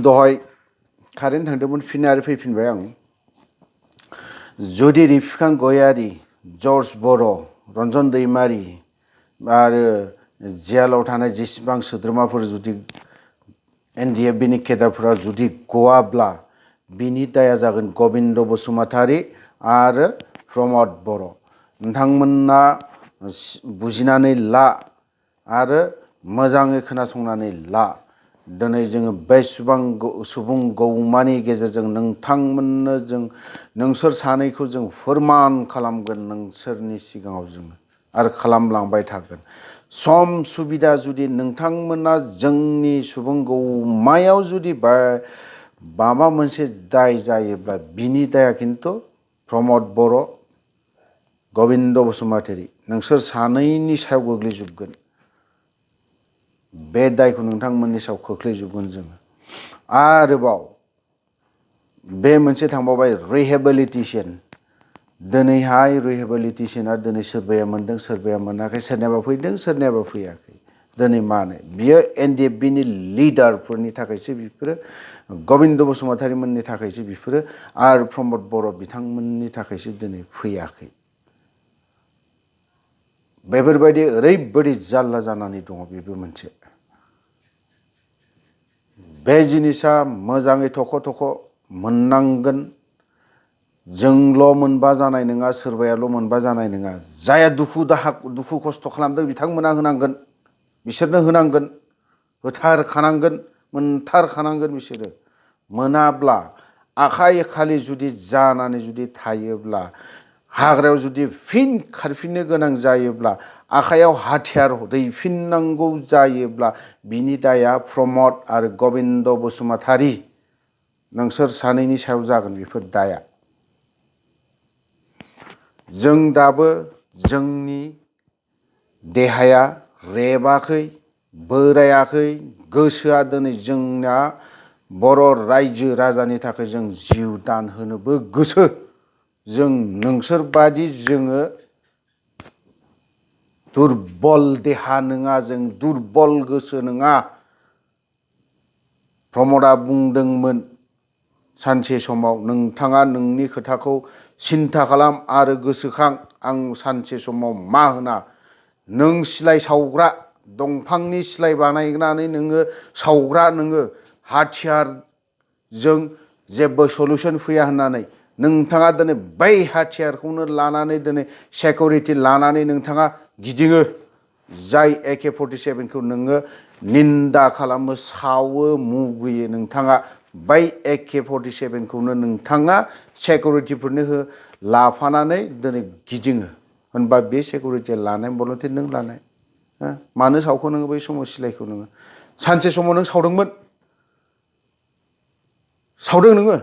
दहाय कारेन्ट थांदोंमोन फिन आरो फैफिनबाय आं जुदि रिफिखां गयारि जर्ज बर' रन्जन दैमारि आरो जेलाव थानाय जेसेबां सोद्रोमाफोर जुदि NDFB नि केडारफोरा जुदि गवाब्ला बिनि दाया जागोन गबिन्द बसुमतारी आरो प्रमद बर' नोंथांमोना बुजिनानै ला आरो मोजाङै खोनासंनानै ला दिनै जोङो बे सुबुं गौमानि गेजेरजों नोंथांमोननो जों नोंसोर सानैखौ जों फोरमान खालामगोन नोंसोरनि सिगाङाव जोङो आरो खालामलांबाय थागोन सम सुबिदा जुदि नोंथांमोना जोंनि सुबुं गौमायाव जुदि माबा मोनसे दाय जायोब्ला बिनि दाया खिन्थु प्रमद बर' गबिन्द बसुमतारी नोंसोर सानैनि सायाव गोग्लैजोबगोन बे दायखौ नोंथांमोननि सायाव खोख्लैजोबगोन जोङो आरोबाव बे मोनसे थांबावबाय रिहेबिलिटेसन दिनैहाय रिहेबिलिटेसना दिनै सोरबाया मोनदों सोरबाया मोनाखै सोरनियाबा फैदों सोरनियाबा फैयाखै दिनै मानो बियो NDFB नि लिडारफोरनि थाखायसो बिफोरो गबिन्द बसुमतारी मोननि थाखायसो बिफोरो आरो प्रमद बर' बिथांमोननि थाखायसो दिनै फैयाखै बेफोरबायदि ओरैबायदि जाल्ला जानानै दङ बेबो मोनसे बे जिनिसा मोजाङै थख' मोननांगोन जोंल' मोनबा जानाय नङा सोरबायाल' मोनबा जानाय नङा जाया दुखु खस्थ' खालामदों बिथांमोना होनांगोन बिसोरनो होनांगोन होथारखानांगोन मोनथारखानांगोन बिसोरो मोनाब्ला आखाइ खालि जुदि जानानै जुदि थायोब्ला हाग्रायाव जुदि फिन खारफिननो गोनां जायोब्ला आखायाव हाथियार दैफिननांगौ जायोब्ला बिनि दाया प्रमद आरो गबिन्द बसुमतारी नोंसोर सानैनि सायाव जागोन बेफोर दाया जों दाबो जोंनि देहाया रेबाखै बोरायाखै गोसोआ दिनै जोंना बर' रायजो राजानि थाखाय जों जिउ दान होनोबो गोसो जों नोंसोरबादि जोङो दुरबल देहा नङा जों दुरबल गोसो नङा प्रमदा बुंदोंमोन सानसे समाव नोंथाङा नोंनि खोथाखौ सिन्था खालाम आरो गोसोखां आं सानसे समाव मा होना नों सिलाइ सावग्रा दंफांनि सिलाइ बानायनानै नोङो सावग्रा नोङो हाथियारजों जेबो सलुसन फैया होननानै नोंथाङा दिनै बै हाथियारखौनो लानानै दिनै सिकिउरिटि लानानै नोंथाङा गिदिङो जाय AK-47 खौ नोङो निन्दा खालामो सावो मुगैयो नोंथाङा बै AK-47 खौनो नोंथाङा सिकिउरिटिफोरनो लाफानानै दिनै गिदिङो होनबा बे सिकिउरिटि लानाय भलन्टियार नों लानाय मानो सावखो नोङो बै समाव सिलाइखौ नोङो सानसे समाव नों सावदोंमोन सावदों नोङो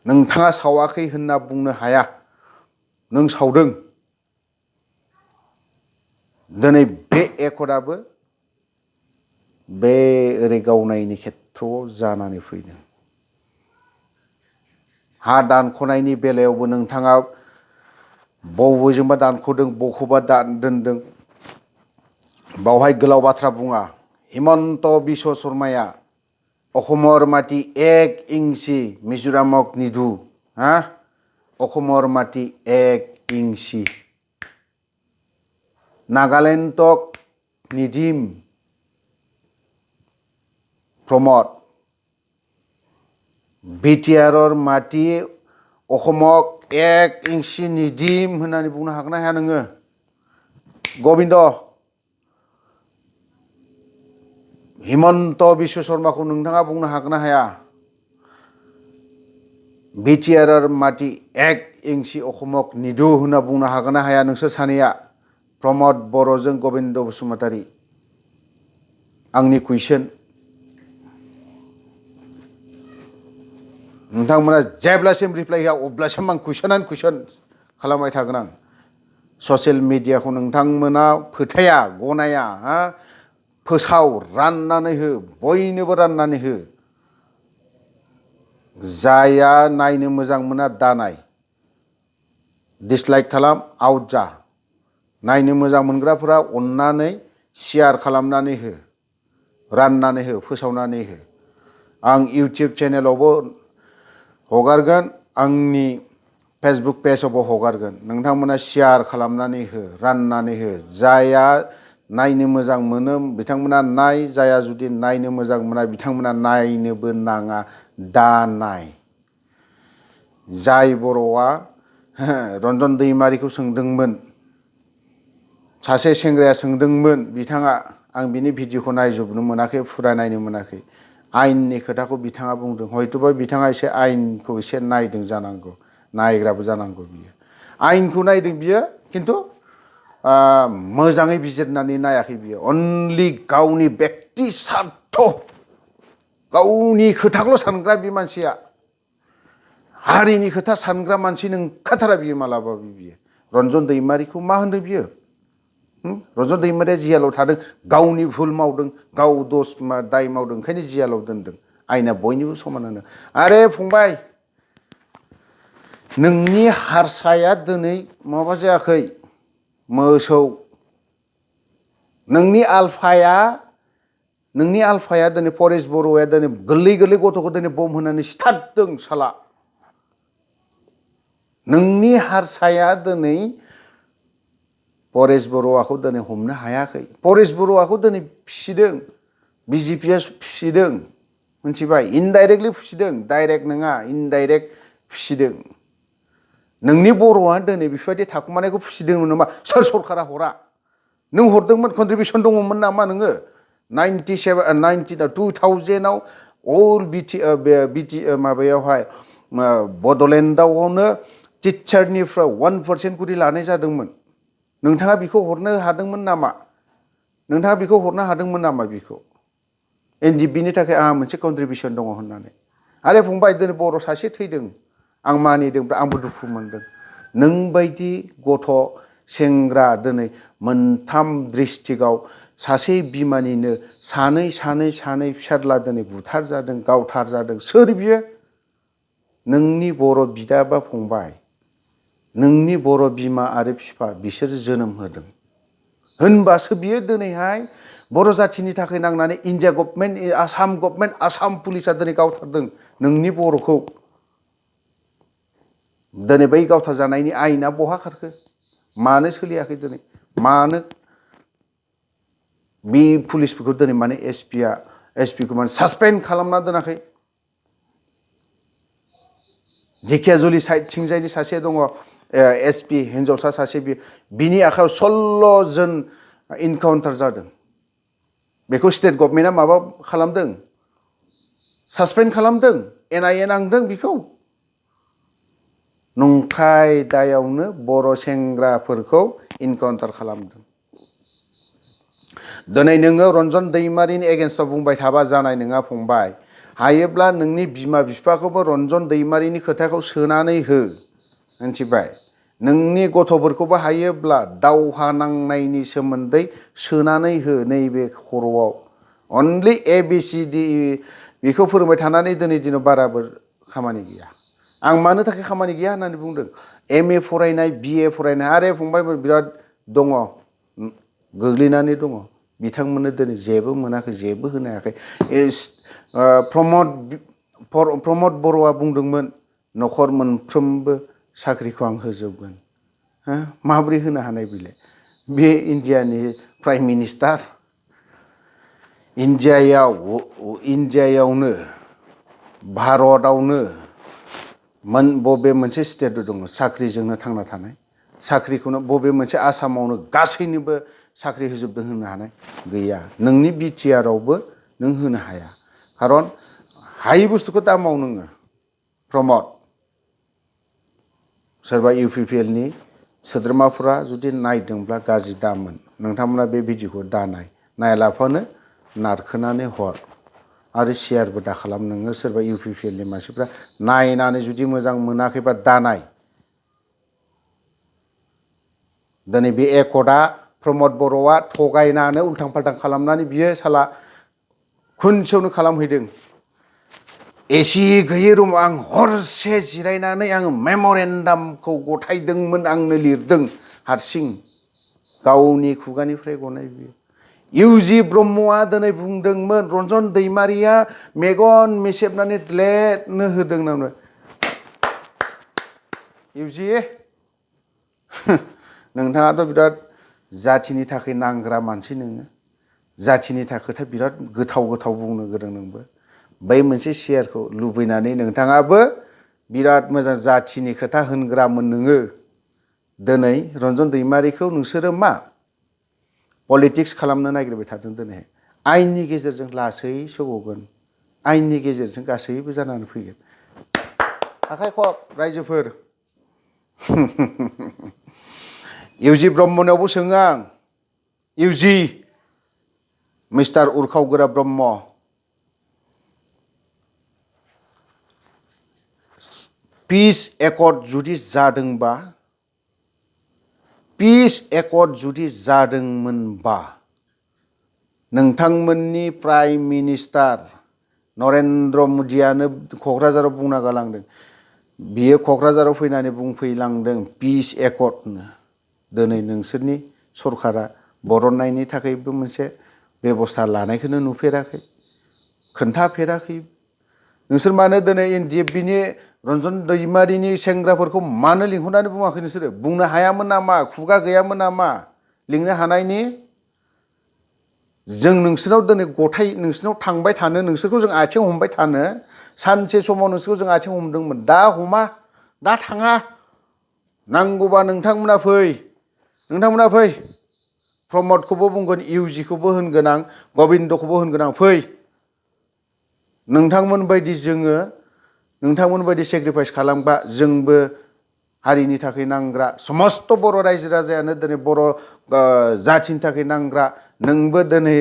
नोंथाङा सावाखै होनना बुंनो हाया नों सावदों दिनै बे एकर्डआबो बे ओरै गावनायनि खेथ्रआव जानानै फैदों हा दानख'नायनि बेलायावबो नोंथाङा बबेजोंबा दानख'दों बखौबा दोनदों बावहाय गोलाव बाथ्रा बुङा हिमन्त बिश्व शर्माया अखमर माटी 1 इंची मिजोरामक निधु अखमर माटी 1 इंची नागालेण्डक निधिम प्रमद बिटिआरर माटी अखमक 1 इंची निधिम होननानै बुंनो हागोन ना हाया नोङो गबिन्द हिमन्त बिश्व शर्माखौ नोंथाङा बुंनो हागोन ना हाया बिटिआरर माटी 1 इंची अखमक निधु होनना बुंनो हागोन ना हाया नोंसोर सानैया प्रमद बर'जों गबिन्द बसुमतारी आंनि कुइसन नोंथांमोना जेब्लासिम रिप्लाइ होआ अब्लासिम आं कुइसन खालामबाय थागोन आं ससियेल मिडियाखौ नोंथांमोना फोथाया गनाया फोसाव राननानै हो बयनोबो राननानै हो जाया नायनो मोजां मोना दानाय डिसलाइक खालाम आउट जा नायनो मोजां मोनग्राफोरा अननानै शेयार खालामनानै हो, राननानै हो, फोसावनानै हो। आं इउटिउब चेनेलावबो हगारगोन, आंनि फेसबुक पेजावबो हगारगोन। नोंथांमोना शेयार खालामनानै हो, राननानै हो। जायहा नायनो मोजां मोनो बिथांमोना नाय, जायहा जुदि नायनो मोजां मोना बिथांमोना नायनोबो नाङा, दा नाय। जाय बर'आ रन्जन दैमारिखौ सोंदोंमोन, सासे सेंग्राया सोंदोंमोन बिथाङा, आं बिनि भिडिअखौ नायजोबनो मोनाखै, फुरा नायनो मोनाखै। आयेननि खोथाखौ बिथाङा बुंदों, हयथ'बा बिथाङा एसे आयेनखौ एसे नायदों जानांगौ, नायग्राबो जानांगौ बियो। आयेनखौ नायदों बियो, खिन्थु मोजाङै बिजिरनानै नायाखै बियो। अनलि गावनि बेक्ति सार्थ, गावनि खोथाखौल' सानग्रा बे मानसिया। हारिनि खोथा सानग्रा मानसि नंखाथारा बियो मालाबाबो बियो। रन्जन दैमारिखौ मा होनदों बियो? रन्जन दैमारिया जेलाव थादों, गावनि भुल मावदों, गाव दाय मावदों, ओंखायनो जेलाव दोनदों। आयेना बयनिबो समानानो। आरे फंबाय, नोंनि हारसाया दिनै माबा जायाखै, मोसौ। नोंनि आलफाया दिनै परेश बर'आ दिनै गोरलै गोरलै गथ'खौ दिनै बम होनानै सिथारदों साला। नोंनि हारसाया दिनै परेश बर'आखौ दिनै हमनो हायाखै। परेश बर'आखौ दिनै फिसिदों, बिजेपिया फिसिदों, मिथिबाय? इनडाइरेक्टलि फिसिदों, डाइरेक्ट नङा, इनडाइरेक्ट फिसिदों। नोंनि बर'आ दिनै बेफोरबायदि थाखुमानायखौ फिसिदोंमोन नामा? सोर सरकारा हरा? नों हरदोंमोन, कन्ट्रिबिउसन दङमोन नामा नोङो? 2000आव अल माबायावहाय बड'लेण्डआवनो टिचारनिफ्राय 1% खरि लानाय जादोंमोन। नोंथाङा बेखौ हरनो हादोंमोन नामा? नोंथाङा बेखौ हरनो हादोंमोन नामा बेखौ? एनडिएफबिनि थाखाय आंहा मोनसे कन्ट्रिबिउसन दङ होननानै। आरे फंबाय, दिनै बर' सासे थैदों, आं मानिदोंब्ला आंबो दुखु मोनदों। नोंबायदि गथ' सेंग्रा दिनै मोनथाम डिस्ट्रिक्टआव सासे बिमानिनो सानै फिसाज्ला दिनै बुथार जादों, गावथार जादों। सोर बियो? नोंनि बर' बिदा बा फंबाय, नोंनि बर' बिमा आरो बिफा, बिसोर जोनोम होदों होनबासो बियो दिनैहाय बर' जाथिनि थाखाय नांनानै India government, Assam government, Assam पुलिसा दिनै गावथारदों नोंनि बर'खौ। दिनै बै गावथार जानायनि आयेना बहा खारखो? मानो सोलियाखै दिनै? मानो बे पुलिसफोरखौ दिनै माने एसपिखौ माने सासपेन्ड खालामना दोनाखै? ढेकियाजुलि साइडथिंजायनि सासे दङ एसपि, हिन्जावसा सासे, बिनि आखायाव 16 जन इनकाउन्टार जादों। बेखौ स्टेट गभर्नमेन्टआ माबा खालामदों, सासपेन्ड खालामदों, एनआइए नांदों बेखौ। नंखाय दायावनो बर' सेंग्राफोरखौ इनकाउन्टार खालामदों। दिनै नोङो रन्जन दैमारिनि एगेन्स्टआव बुंबाय थाबा जानाय नङा फंबाय। हायोब्ला नोंनि बिमा बिफाखौबो रन्जन दैमारिनि खोथाखौ सोनानै हो, मिथिबाय? नोंनि गथ'फोरखौबो हायोब्ला दावहा नांनायनि सोमोन्दै सोनानै हो नैबे खर'आव। अनलि ABCD बेखौ फोरोंबाय थानानै दिनै दिनाव बाराबो खामानि गैया। आं मानो थाखाय खामानि गैया होननानै बुंदों? MA फरायनाय, BA फरायनाय, आरे फंबायमोन बिराद दङ, गोग्लैनानै दङ। बिथांमोननो दिनै जेबो मोनाखै, जेबो होनो हायाखै। प्रमद बर'आ बुंदोंमोन, न'खर मोनफ्रोमबो साख्रिखौ आं होजोबगोन। माबोरै होनो हानाय बेलाय? बे इन्डियानि प्राइम मिनिस्टार। इन्डियायावनो, भारतआवनो बबे मोनसे स्टेट दङ साख्रिजोंनो थांना थानाय? साख्रिखौनो बबे मोनसे आसामावनो गासैनोबो साख्रि होजोबदों होनो हानाय? गैया। नोंनि बिटिआरआवबो नों होनो हाया। खारन हायि बुस्थुखौ दा माव नोङो प्रमद। सोरबा UPPLनि सोद्रोमाफोरा जुदि नायदोंब्ला गाज्रि दामोन। नोंथांमोना बे भिडिअखौ दा नायालाफानो नारखोनानै हर आरो शेयारबो दा खालाम। नोङो सोरबा UPPLनि मानसिफ्रा नायनानै जुदि मोजां मोनाखैबा दा नाय। दिनै बे एकर्डआ प्रमद बर'आ थगायनानै उल्थां फाल्थां खालामनानै बियो साला खुनसेयावनो खालामहैदों। एसि गैयै रुमाव आं हरसे जिरायनानै आङो मेम'रेन्डामखौ गथायदोंमोन, आंनो लिरदों हारसिं, गावनि खुगानिफ्राय गनाय बियो। इउजि ब्रह्मआ दिनै बुंदोंमोन रन्जन दैमारिया मेगन मेसेबनानै लेटनो होदों नामा इउजि नोंथाङाथ' बिराद जाथिनि थाखाय नांग्रा मानसि नोङो जाथिनि थाखाय बिराद गोथाव गोथाव बुंनो गोरों नोंबो बै मोनसे शेयारखौ लुबैनानै नोंथाङाबो बिराद मोजां जाथिनि खोथा होनग्रामोन नोङो दिनै रन्जन दैमारिखौ नोंसोरो मा पलिटिक्स खालामनो नागिरबाय थादों दिनै आयेननि गेजेरजों लासै सौगोन आयेननि गेजेरजों गासैबो जानानै फैगोन आखाइ खब रायजोफोर इउजि ब्रह्मनियावबो सोङो आं इउजि मिस्टार उरखावगोरा ब्रह्म पिस एकर्ड जुदि जादोंबा पिस एकर्ड जुदि जादोंमोनबा नोंथांमोननि प्राइम मिनिस्टार नरेन्द्र मदियानो क'क्राझाराव बुंना गालांदों बियो क'क्राझाराव फैनानै बुंफैलांदों पिस एकर्डनो दिनै नोंसोरनि सरकारा बरननायनि थाखायबो मोनसे बेबस्था लानायखौनो नुफेराखै खोन्थाफेराखै नोंसोर मानो दिनै एनडिएफबिनि रन्जन दैमारिनि सेंग्राफोरखौ मानो लिंहरनानै बुङाखै नोंसोरो बुंनो हायामोन नामा खुगा गैयामोन नामा लिंनो हानायनि जों नोंसोरनाव दिनै गथाय नोंसोरनाव थांबाय थानो नोंसोरखौ जों आथिं हमबाय थानो सानसे समाव नोंसोरखौ जों आथिं हमदोंमोन दा हमा दा थाङा नांगौबा नोंथांमोना फै प्रमदखौबो बुंगोन इउजिखौबो होनगोन आं गबिन्दखौबो होनगोन आं फै नोंथांमोन बायदि सेक्रिफाइस खालामबा जोंबो हारिनि थाखाय नांग्रा समस्त बर' रायजो राजायानो दिनै बर' जाथिनि थाखाय नांग्रा नोंबो दिनै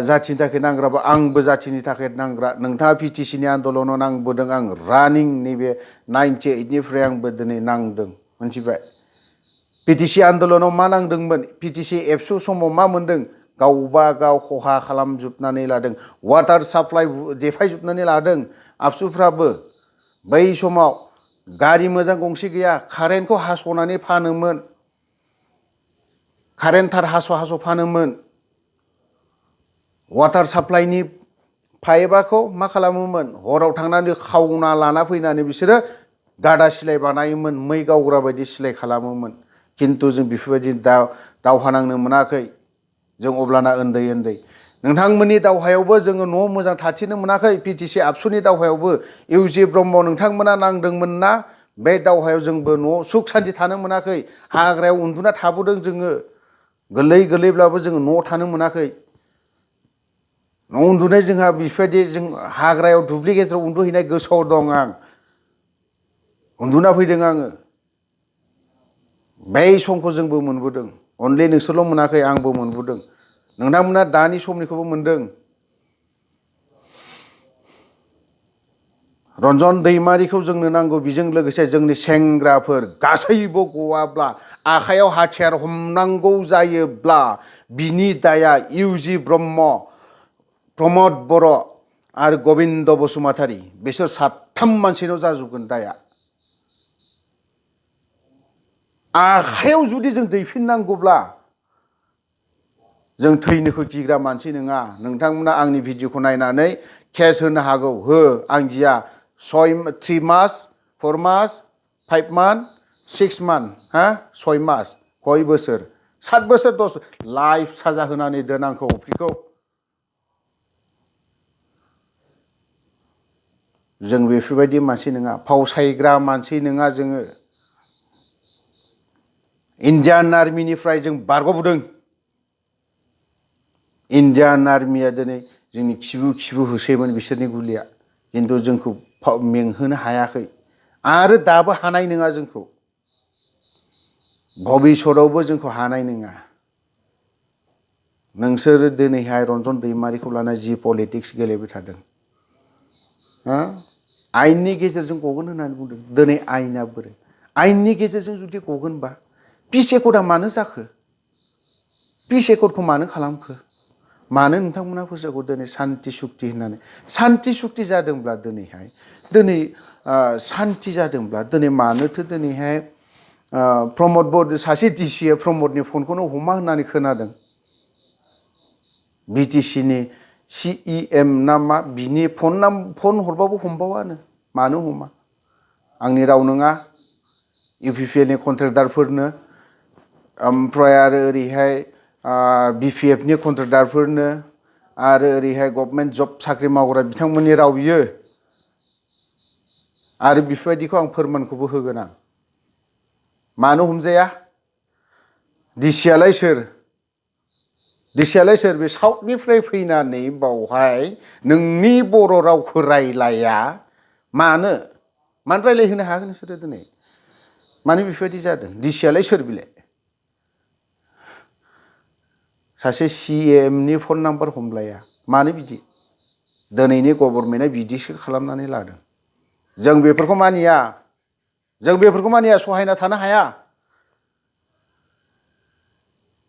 जाथिनि थाखाय नांग्राबा आंबो जाथिनि थाखाय नांग्रा नोंथाङा पिटिसिनि आन्दलनाव नांबोदों आं रानिं नैबे 98निफ्राय आंबो दिनै नांदों मोनथिबाय पिटिसि आन्दलनाव मा नांदोंमोन पिटिसि एबसु समाव मा मोनदों गावबा गाव खहा खालामजोबनानै लादों वाटार साप्लाइ देफायजोबनानै लादों आबसुफ्राबो बै समाव गारि मोजां गंसे गैया कारेन्टखौ हास'नानै फानोमोन कारेन्ट थार हास' फानोमोन वाटार साप्लाइनि पाइपखौ मा खालामोमोन हराव थांनानै खावना लाना फैनानै बिसोरो गादा सिलाय बानायोमोन मै गावग्रा बायदि सिलाय खालामोमोन खिन्थु जों बेफोरबायदि दावहा नांनो मोनाखै जों अब्लाना उन्दै नोंथांमोननि दावहायावबो जोङो न' मोजां थाथिनो मोनाखै पिटिसि आबसुनि दावहायावबो इउजि ब्रह्म नोंथांमोना नांदोंमोन ना बे दावहायाव जोंबो न' सुख सान्थि थानो मोनाखै हाग्रायाव उन्दुना थाबोदों जोङो गोरलैब्लाबो जोङो न'आव थानो मोनाखै न' उन्दुनाय जोंहा बेफोरबायदि जों हाग्रायाव दुब्लि गेजेराव उन्दुहैनाय गोसोआव दं आं उन्दुना फैदों आङो बै समखौ जोंबो मोनबोदों अनलि नोंसोरल' मोनाखै आंबो मोनबोदों नोंथांमोना दानि समनिखौबो मोनदों रन्जन दैमारिखौ जोंनो नांगौ बेजों लोगोसे जोंनि सेंग्राफोर गासैबो गवाब्ला आखायाव हाथियार हमनांगौ जायोब्ला बिनि दाया इउजि ब्रह्म प्रमद बर' आरो गबिन्द बसुमतारी बिसोर साथाम मानसिनाव जाजोबगोन दाया आखायाव जुदि जों दैफिननांगौब्ला जों थैनोखौ गिग्रा मानसि नङा नोंथांमोना आंनि भिडिअखौ नायनानै केस होनो हागौ हो आं गिया 3 मास 4 मास 5 मान्थ 6 मान्थ 6 मास 6 बोसोर 7 बोसोर 10 लाइफ साजा होनानै दोन आंखौ अफ्रिखौ जों बेफोरबायदि मानसि नङा फावसायग्रा मानसि नङा जोङो इन्डियान आर्मिनिफ्राय जों बारग'बोदों इन्डियान आर्मिया दिनै जोंनि खिबु होसोयोमोन बिसोरनि गुलिया खिन्थु जोंखौ मेंहोनो हायाखै आरो दाबो हानाय नङा जोंखौ भबिष्यतआवबो जोंखौ हानाय नङा नोंसोरो दिनैहाय रन्जन दैमारिखौ लाना जि पलिटिक्स गेलेबाय थादों आयेननि गेजेरजों गगोन होननानै बुंदों दिनै आयेना बोरै आयेननि गेजेरजों जुदि गगोनबा पिस एकर्डआ मानो जाखो पिस एकर्डखौ मानो खालामखो मानो नोंथांमोना फोसावखौ दिनै सान्ति सुक्ति होननानै सान्ति सुक्ति जादोंब्ला दिनै सान्ति जादोंब्ला दिनै मानोथो दिनैहाय प्रमद बर सासे डिसिया प्रमदनि फनखौनो हमा होननानै खोनादों BTC नि CEM ना मा बिनि फन हरबाबो हमबावानो मानो हमा आंनि राव नङा UPPL नि कन्ट्रेक्टरफोरनो ओमफ्राय आरो ओरैहाय BPF नि कन्ट्रेक्टरफोरनो आरो ओरैहाय गभर्नमेन्ट जब साख्रि मावग्रा बिथांमोननि राव बियो आरो बेफोरबायदिखौ आं फोरमानखौबो होगोन आं मानो हमजाया डिसियालाय सोर बे साउथनिफ्राय फैनानै बावहाय नोंनि बर' रावखौ रायलाया मानो रायलायहोनो हागोन नोंसोरो दिनै मानो बेफोरबायदि जादों डिसियालाय सोर बिलाय सासे CM नि फन नाम्बार हमलाया मानो बिदि दिनैनि गभर्नमेन्टआ बिदिसो खालामनानै लादों जों बेफोरखौ मानिया सहायना थानो हाया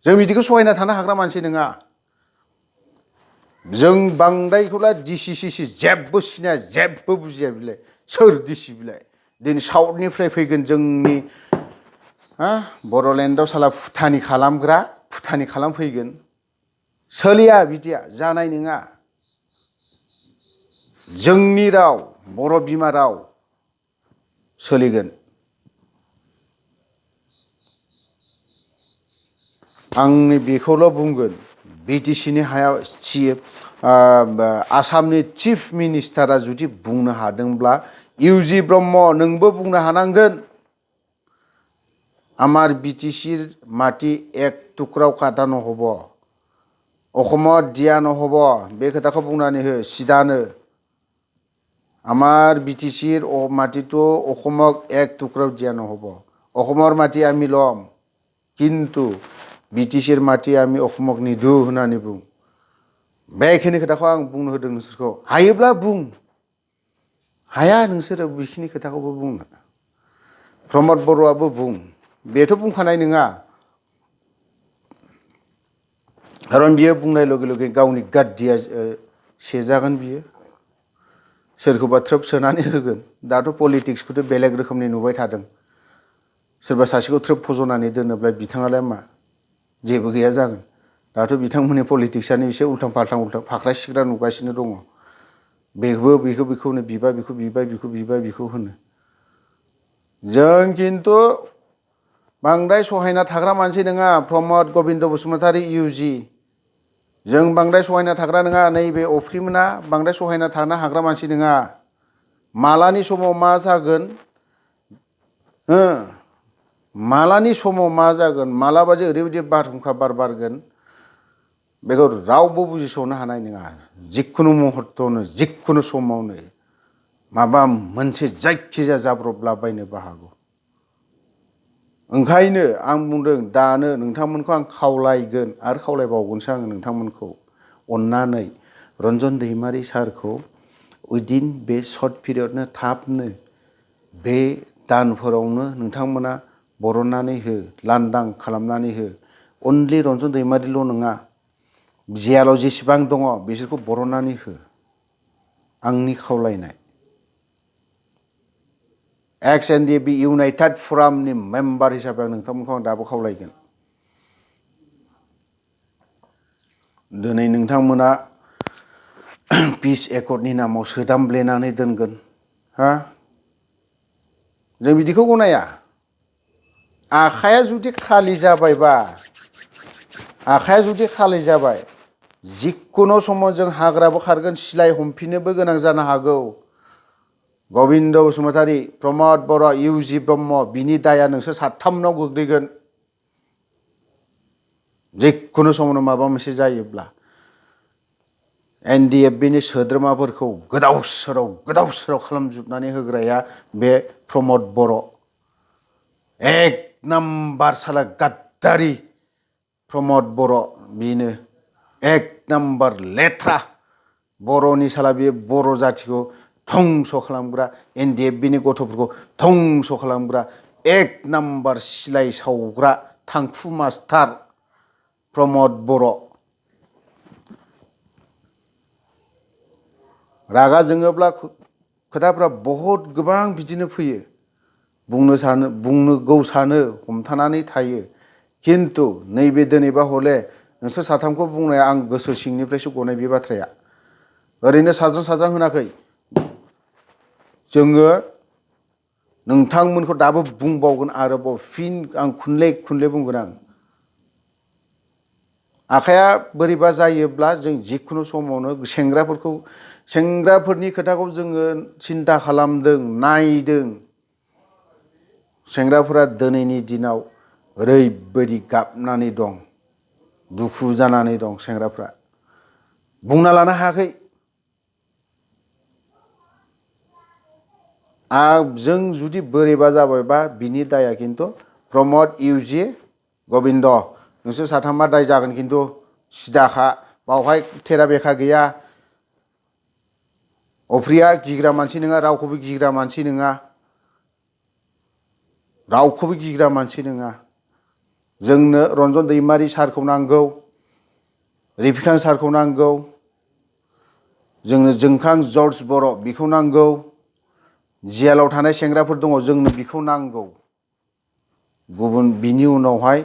जों बिदिखौ सहायना थानो हाग्रा मानसि नङा जों बांद्रायखौला DCCC जेबो सिनाया जेबो बुजिया बिलाय सोर DC बिलाय दिनै साउथनिफ्राय फैगोन जोंनि बर'लेण्डआव साला फुटानि खालामफैगोन सोलिया बिदिया जानाय नङा जोंनि राव बर' बिमा राव सोलिगोन आंनि बेखौल' बुंगोन BTC नि हायाव आसामनि चिफ मिनिस्टारा जुदि बुंनो हादोंब्ला UG ब्रह्म नोंबो बुंनो हानांगोन आमार BTC माटी एक टुक्राव काटा নহ'ব অসমত দিয়া নহ'ব बे खोथाखौ बुंनानै हो सिदानो आमार BTC माटीটো অসমক এক টুকরাও দিয়া নহ'ব অসমৰ মাটি আমি ল'ম কিন্তু BTC माटी আমি অসমক নিদু होननानै बुं बेखिनि खोथाखौ आं बुंनो होदों नोंसोरखौ हायोब्ला बुं हाया नोंसोरो बेखिनि खोथाखौबो बुंनो प्रमद बर'आबो बुं बेथ' बुंखानाय नङा खारन बियो बुंनाय लगे लगे गावनि गाद्दिया सेजागोन बियो सोरखौबा थ्रोब सोनानै होगोन दाथ' पलिटिक्सखौथ' बेलेग रोखोमनि नुबाय थादों सोरबा सासेखौ थ्रोब फज'नानै दोनोब्ला बिथाङालाय मा जेबो गैया जागोन दाथ' बिथांमोननि पलिटिक्सआनो एसे उल्थां फाख्रा सिख्रा नुगासिनो दङ बेखौनो बिबा बेखौ होनो जों खिन्थु बांद्राय सहायना थाग्रा मानसि नङा प्रमद गबिन्द बसुमतारी UG जों बांद्राय सहायना थाग्रा नङा नैबे अफ्रिमोना बांद्राय सहायना थानो हाग्रा मानसि नङा मालानि समाव मा जागोन मालाबा जे ओरैबायदि बारहुंखा बारगोन बेखौ रावबो बुजिस'नो हानाय नङा जिखुनु मुहूर्तआवनो जिखुनु समावनो माबा मोनसे जायखिजाया जाब्रबलाबायनोबो हागौ ओंखायनो आं बुंदों दानो नोंथांमोनखौ आं खावलायगोन आरो खावलायबावगोनसो आं नोंथांमोनखौ अननानै रन्जन दैमारि सारखौ उइदिन बे सर्ट पिरियडनो थाबनो बे दानफोरावनो नोंथांमोना बरननानै हो लांदां खालामनानै हो अनलि रन्जन दैमारिल' नङा जेलाव जेसेबां दङ बिसोरखौ बरननानै हो आंनि खावलायनाय XNDP इउनाइटेड फरामनि मेम्बार हिसाबै नोंथांमोनखौ आं दाबो खावलायगोन दिनै नोंथांमोना पिस एकर्डनि नामाव सोदामब्लेनानै दोनगोन जों बिदिखौ गनाया आखाया जुदि खालि जाबाय जिखुनु समाव जों हाग्राबो खारगोन सिलाय हमफिननोबो गोनां जानो हागौ गबिन्द बसुमतारी प्रमद बर' UG ब्रह्म बिनि दाया नोंसोर साथामनाव गोग्लैगोन जिखुनु समावनो माबा मोनसे जायोब्ला NDFB नि सोद्रोमाफोरखौ गोदाव सोराव खालामजोबनानै होग्राया बे प्रमद बर' एक नाम्बार साला गाद्दारि प्रमद बर' बेनो एक नाम्बार लेथ्रा बर'नि साला बे बर' जाथिखौ धंस' खालामग्रा NDFB नि गथ'फोरखौ धंस' खालामग्रा एक नाम्बार सिलाय सावग्रा थांखु मास्टार प्रमद बर' रागा जोङोब्ला खोथाफ्रा बहुत गोबां बिदिनो फैयो बुंनो गौ सानो हमथानानै थायो खिन्थु नैबे दिनैबा हले नोंसोर साथामखौ बुंनाया आं गोसो सिंनिफ्रायसो गनाय बे बाथ्राया ओरैनो साज्रां होनाखै जोङो नोंथांमोनखौ दाबो बुंबावगोन आरोबाव फिन आं खुनले बुंगोन आं आखाया बोरैबा जायोब्ला जों जिखुनु समावनो सेंग्राफोरनि खोथाखौ जोङो सिन्था खालामदों नायदों सेंग्राफोरा दिनैनि दिनाव ओरैबायदि गाबनानै दं दुखु जानानै दं सेंग्राफ्रा बुंना लानो हायाखै जों जुदि बोरैबा जाबायबा बिनि दाया खिन्थु प्रमद इउजि गबिन्द नोंसोर साथामा दाय जागोन खिन्थु सिदाखा बावहाय थेरा बेखा गैया अफ्रिया गिग्रा मानसि नङा रावखौबो गिग्रा मानसि नङा जोंनो रन्जन दैमारि सारखौ नांगौ रिफिखां सारखौ नांगौ जोंनो जोंखां जर्ज बर' बिखौ नांगौ जेलाव थानाय सेंग्राफोर दङ जोंनो बिखौ नांगौ गुबुन बिनि उनावहाय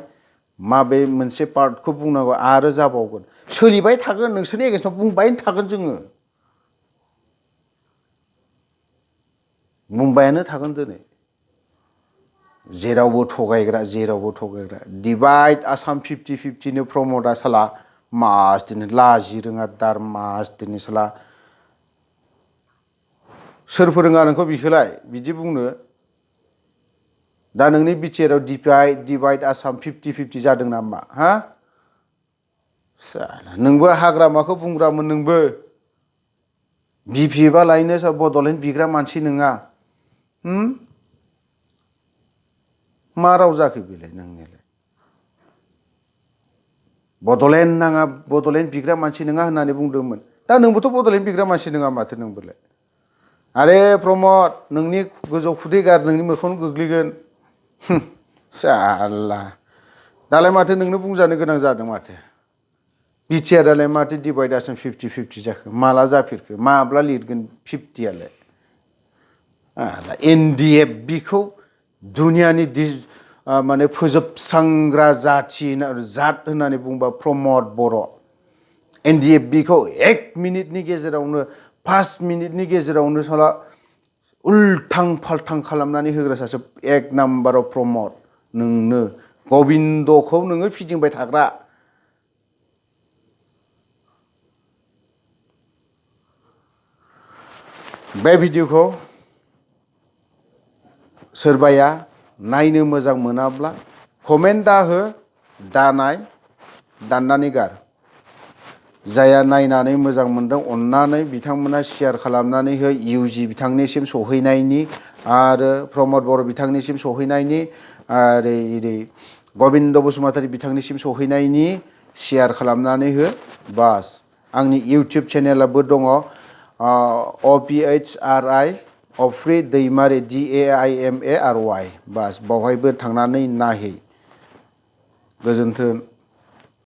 माबे मोनसे पार्टखौ बुंनांगौ आरो जाबावगोन सोलिबाय थागोन नोंसोरनि एगेन्स्टआव बुंबाय थागोन जोङो बुंबायानो थागोन दिनै जेरावबो थगायग्रा डिभाइड आसाम 50-50 नो प्रमदा साला मास दिनै लाजि रोङा दार मास दिनै साला सोर फोरोङा नोंखौ बिखौलाय बिदि बुंनो दा नोंनि बिटिआरआव डिभाइड आसाम 50-50 जादों नामा हा नोंबो हाग्रामाखौ बुंग्रामोन नोंबो बिपिएफआ लायनो बड'लेण्ड बिग्रा मानसि नङा मा राव जाखो बेलाय नोंनियालाय बड'लेण्ड बिग्रा मानसि नङा होननानै बुंदोंमोन दा नोंबोथ' बड'लेण्ड बिग्रा मानसि नङा माथो नोंबोलाय आरे प्रमद नोंनि गोजौ खुदै गार नोंनि मोखाङावनो गोग्लैगोन साला दालाय माथो नोंनो बुंजानो गोनां जादों माथो बिटिआरआलाय माथो डिभाइड आसाम 50-50 जाखो माला जाफेरखो माब्ला लिरगोन 50आलाय एनडिएफबिखौ दुनियानि माने फोजोबस्रांग्रा जात होननानै बुंबा प्रमद बर' एनडिएफबिखौ 1 मिनिटनि गेजेरावनो 5 मिनिटनि गेजेरावनो साला उल्थां फाल्थां खालामनानै होग्रा सासे 1 नाम्बाराव प्रमद नोंनो गबिन्दखौ नोङो फिदिंबाय थाग्रा बे भिडिअखौ सोरबाया नायनो मोजां मोनाब्ला कमेन्ट दा हो दानाय दाननानै गार जाया नायनानै मोजां मोनदों अन्नानै बिथांमोना शेयार खालामनानै हो इउजि बिथांनिसिम सौहैनायनि आरो प्रमद बर' बिथांनिसिम सौहैनायनि आरो गबिन्द बसुमतारी बिथांनिसिम सौहैनायनि शेयार खालामनानै हो बास आंनि इउटुब चेनेलाबो दङ OPHRI अफ्रि दैमारि DAIMARY बास बावहायबो थांनानै नायहै गोजोन्थों।